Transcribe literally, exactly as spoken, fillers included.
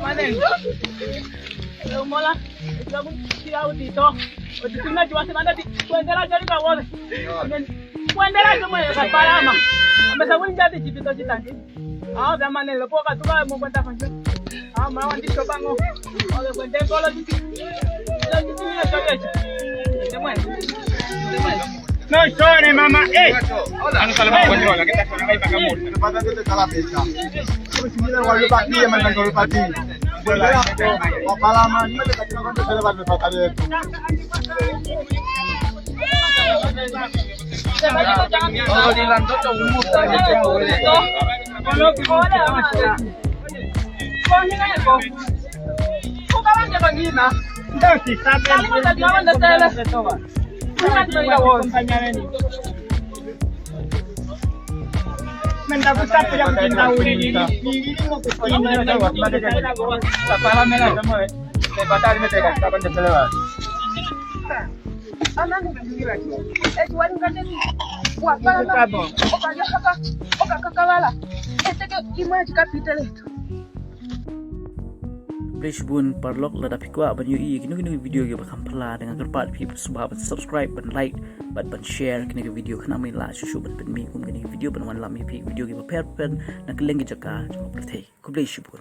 Manen. Lo mola. Lo mo kira uti to. Uti tuna jua se mana di. Kuendela jari ka wole. Kuendela jua mo ka parama. Ambe sa wuli jadi jipito jitanti. Ah, da mane lo poka tuka mo kwenta fanjo. Ah, ma wan di sobango. Ole kwenta kolo di. Lo di ni so ye. Demai. Demai. No sore mama eh. Ano sa labas ko la kita sa labas ka mo. Pati de talapeta. Sila wala pati ya man ko pati. Wala pala man. Khublei shibun paralok, lada phi kwah ban ïohi ïa kino kino ki video kiba kham phylla, te nga kyrpad phi sngewbha ban subscribe, ban like bad ban share kine ki video, khnang ba ngin lah shuh shuh ban pynmih kum kine ki video ban wanlam ïa phi video kiba pher pher na kylleng ki jaka jong ka pyrthei. Khublei shibun.